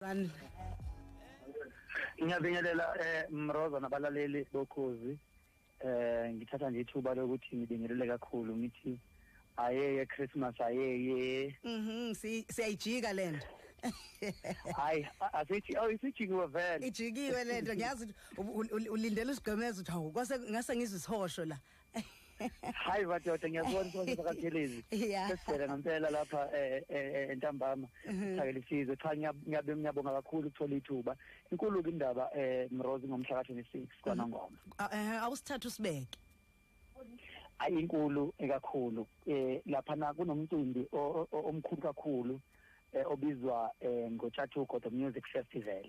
Run. Ngiyabingelela Mroza nabalaleli bokhozi. Ngithatha nje ithuba lokuthi ngibingelele kakhulu, ngithi ayeye Christmas ayeye. Siyayijika lento. Hayi, asithi oh isijikiwe vele. Ijikiwe lento, ngiyazi ulindele usigqemeza uthi hawu kwase ngase ngizwe isihosho la. Hayi madoda, ngiyabona ukuthi sakathelezi. Sesivele ngempela lapha entambama sithakele isizwe. Cha, ngiyabe ngiyabonga kakhulu ukuthola ithuba. Inkulu ke indaba Mrozi ngomhla ka-26 kwaNongoma. Awusithatha usibeke. Ayi, inkulu kakhulu. Lapha na kunomcimbi omkhulu kakhulu obizwa ngoTshatha Music Festival.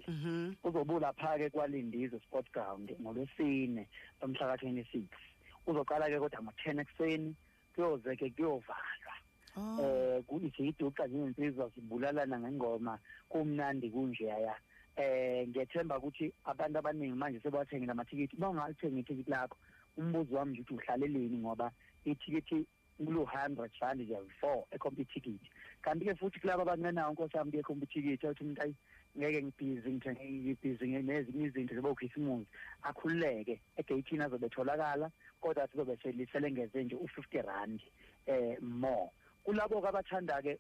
Uzobula lapha ke kwaLindizo Sport Ground ngolwesine lomhla ka-26. Uzoqala ke kodwa ngo-10 ekuseni, kuyoze ke kuyovalwa. Kuyiduqa nje insizwa sibulalana ngengoma, kumnandi kunjeya. Ngiyethemba ukuthi abantu abaningi manje sebathengile amathikithi. Uma ungalithengi ithikithi lakho, umbuzo wami nje uthi uhlaleleni, ngoba ithikithi kulo 100 rand nje 4 ekhomba ithikithi. Kanti ke futhi kulabo abangenawo, nkosi yami, kuyekhomba ithikithi uthi umuntu ayi ngeke ngibhizi, ngithenge ngibhizi nezinye izinto zokukhisimuzi, akhululeke egate azobe etholakala, kodwa sizobe seliselengeze nje u50 rand more. Kulabo abathanda ke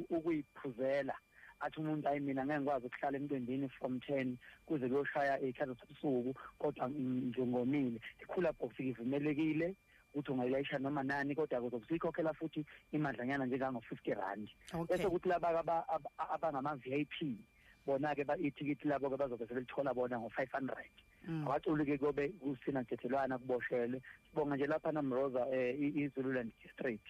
ukuyiphuzela, athi umuntu ayi mina ngeke ngikwazi ukuhlala emntwendini from 10 kuze kuyoshaya ikhathi sobusuku, kodwa njengomile i-cooler box ivumelekile ukuthi ungayilayisha noma nani, kodwa kuzokusikhokhela futhi imadlanyana njengango 50 rand. Bese kuthi laba abangama VIP bona ke ba ithikithi labo ke bazobe sebelithola bona ngo 500. Abaculi ke kobe kusina thethelwana kuboshelwe. Sibonga nje lapha naMroza iZululand District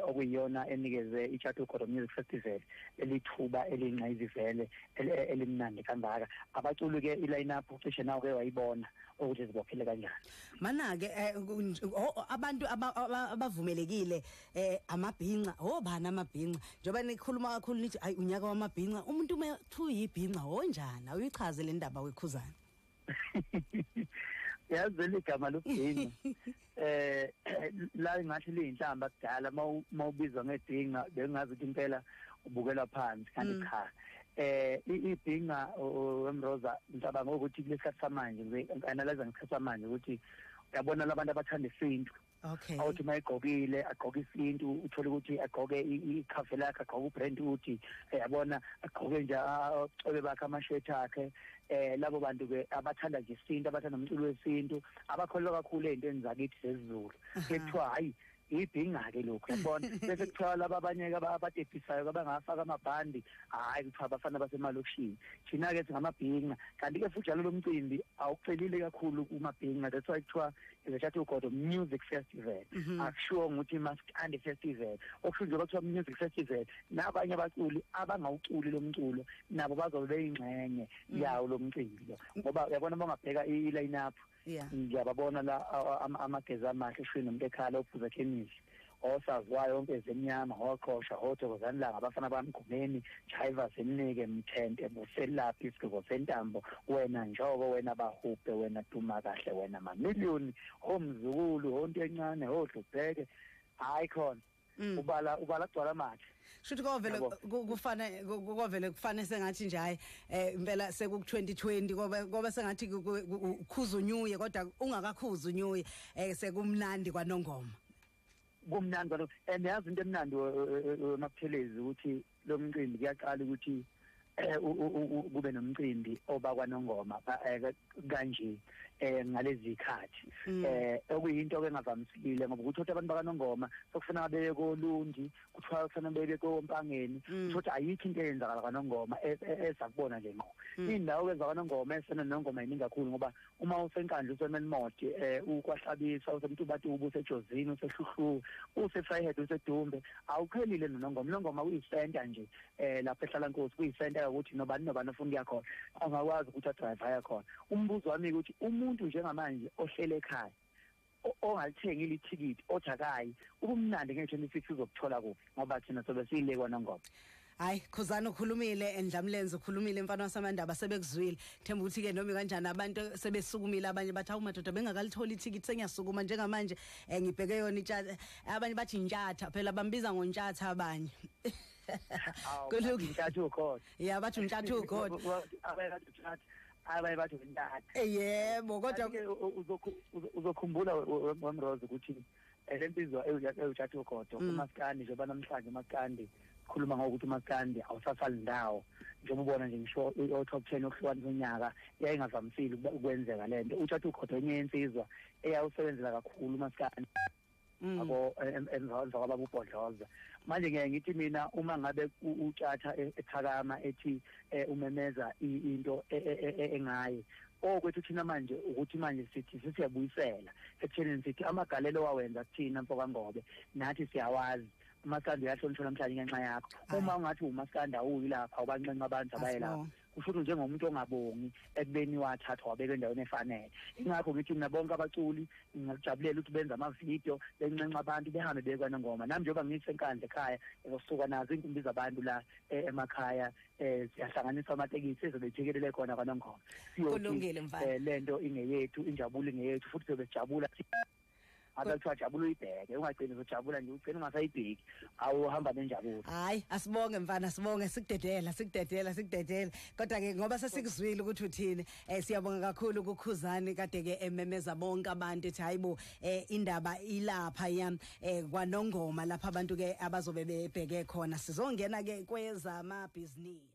okuyiyona enikeze iTshatha Music Festival elithuba elingqayizivele elimnandi kangaka. Abaculi ke i-line up cishe nawe ke wayibona ukuthi zibophele kanjani. Mana ke abantu abavumelekile amabhinca, obani amabhinca? Njengoba nikhuluma kakhulu nithi ayi unyaka wamabhinca, umuntu uma kuthiwa uyibhinca onjani? Awuyichaze le ndaba wekhuzana. Yazi ligama lobhinca la ngathi liyinhlamba kudala, mawubizwa ngedinga bengazi ukuthi impela ubukelwa phansi, kanti cha. Ibhinca wemroza, ngicabanga ukuthi kulesikhathi samanje, ngianalyze ngesikhathi samanje ukuthi uyabona labantu abathanda isintu. Awuthi mayigqokile agqoke isintu, uthola ukuthi agqoke ikhafe lakhe, agqoke ubrand, uthi yabona agqoke nje acobe bakhe amashirt akhe. Labo bantu ke abathanda nje isintu, abathanda umculo wesintu, abakholelwa kakhulu ezintweni zakithi zesiZulu, kuthiwa hayi ibhinga ke lokho, yabona. Bese kuthiwa laba abanye abatepisayo abangafaka amabhandi, hayi kuthiwa abafana basemalokishini. Thina ke singamabhinca. Kanti ke futhi njalo lo mcimbi awucelile kakhulu kumabhinca, that's why kuthiwa iTshatha Music Festival. Akushiwo ukuthi Maskandi Festival, okusho nje kuthiwa Music Festival, nabanye abaculi abangawuculi lo mculo nabo bazobe beyingxenye yawo lo mcimbi lo, ngoba uyabona bangabheka i-line up, ngiyababona la amageza amahle eshweni nomuntu ekhala ophuza khemisi osaziwayo yonke ezemnyama, oqhosha, othokozani langa, abafana bamgqumeni, Jiva Zemnike, Mthente, Buselaphi, isigqoko sentambo, wena Njoko, wena Bahubhe, wena Duma kahle, wena Mamillion, omzukulu, honto encane, hodlubheke, hayi khona ubala ubala kugcwala amathe. Shuthi kovele kufana, kovele kufane sengathi nje hayi impela seku 2020, ngoba sengathi ukhuza unyuye kodwa ungakakhuza unyuye, sekumnandi kwaNongoma. Kumnandi kwalo. And yazi into emnandi maButhelezi ukuthi lo mcimbi kuyaqala ukuthi kube nomcimbi oba kwaNongoma kanje ngalezi ikhathi, okuyinto ke engavamisile, ngoba ukuthi abantu bakaNongoma sokufuna beye koLundi, kuthiwa kufanele beye koMpangeni, uthothi ayikho into eyenzakala kwaNongoma ezakubona nje ngqo. Indawo ezakwaNongoma esenonongoma iningi kakhulu, ngoba uma useNkandla, useMelmoth, ukwaHlabisa, useMtubatuba, useJozini, useHluhlu, useVryheid, useDumbe, awuqhelile noNongoma. Nongoma kuyisenta nje lapho ehlala Nkosi, kuyisenta ukuthi nobani nobani ofuna ukuya khona angakwazi ukuthi adrive aya khona. Umbuzo wami ukuthi umuntu njengamanje ohlele ekhaya ongalithengile ithikithi othi akayi, ubumnandi nge-26 uzokuthola kuphi, ngoba thina sobe siyile kwaNongoma. Hayi Khuzana ukhulumile, Endlamlenze ukhulumile, mfana wasamandaba sebekuzwile. Themba ukuthi ke noma kanjani abantu sebesukumile, abanye bathi awu madoda bengakalitholi ithikithi, sengiyasukuma njengamanje ngibheke yona itshatha. Abanye bathi intshatha, phela bambiza ngontshatha abanye. Kulungile. Intshatha ukhona. Ya, bathi untshatha ukhona. Abaye bathi utshatha, abaye bathi untatha. Yebo, kodwa Kanti-ke uzokhumbula wemrose ukuthi le nsizwa ewutshatha ugodo umaskandi, njengoba namhlanje umaskandi khuluma ngokuthi umaskandi awusasali ndawo, njengoba ubona nje ngisho o-top 10 okuhlukanisa unyaka yayingavamisile ukwenzeka le nto. Utshatha ugodo enye yensizwa eyawusebenzela kakhulu umaskandi abo emva kwababa uBhodloza. Manje ngeke ngithi mina uma ngabe utshatha ephakama ethi umemeza into engaye okwethu thina manje, ukuthi manje sithi sesiyabuyisela ekuthenini, sithi amagalelo wawenza kuthina mfokaNgobe nathi siyawazi. Umaskandi uyahlonishwa namhlanje ngenxa yakho. Uma ungathi umaskandi awuyi lapha ubanxenxa abantu abaye lapha, kusho ukuthi njengomuntu ongabongi ekubeni wathathwa wabekwa endaweni efanele. Ingakho ngithi mina bonke abaculi ngingakujabulela ukuthi benze amavidiyo benxenxa abantu behambe beye kwaNongoma. Nami njengoba ngisenkandla ekhaya ngizosuka nazo inkumbi zabantu la emakhaya, siyahlanganisa amatekisi ezobe ethekelele khona kwaNongoma. Kulungile mfana. Lento ingeyethu, injabulo ingeyethu, futhi sizobe sijabula. Abethu ajabula uyibheke, ungagcini uzojabula nje, ugcine ungasayibheki, awuhamba nenjabulo. Hayi, asibonge mfana, sibonge, sikudedela, sikudedela, sikudedela. Kodwa ke ngoba sesikuzwile ukuthi uthini, siyabonga kakhulu kuKhuzani kade ke ememeza bonke abantu ethi hayibo, indaba ilapha yami kwaNongoma lapha abantu ke abazobe bebheke khona. Sizongena ke kwezama business.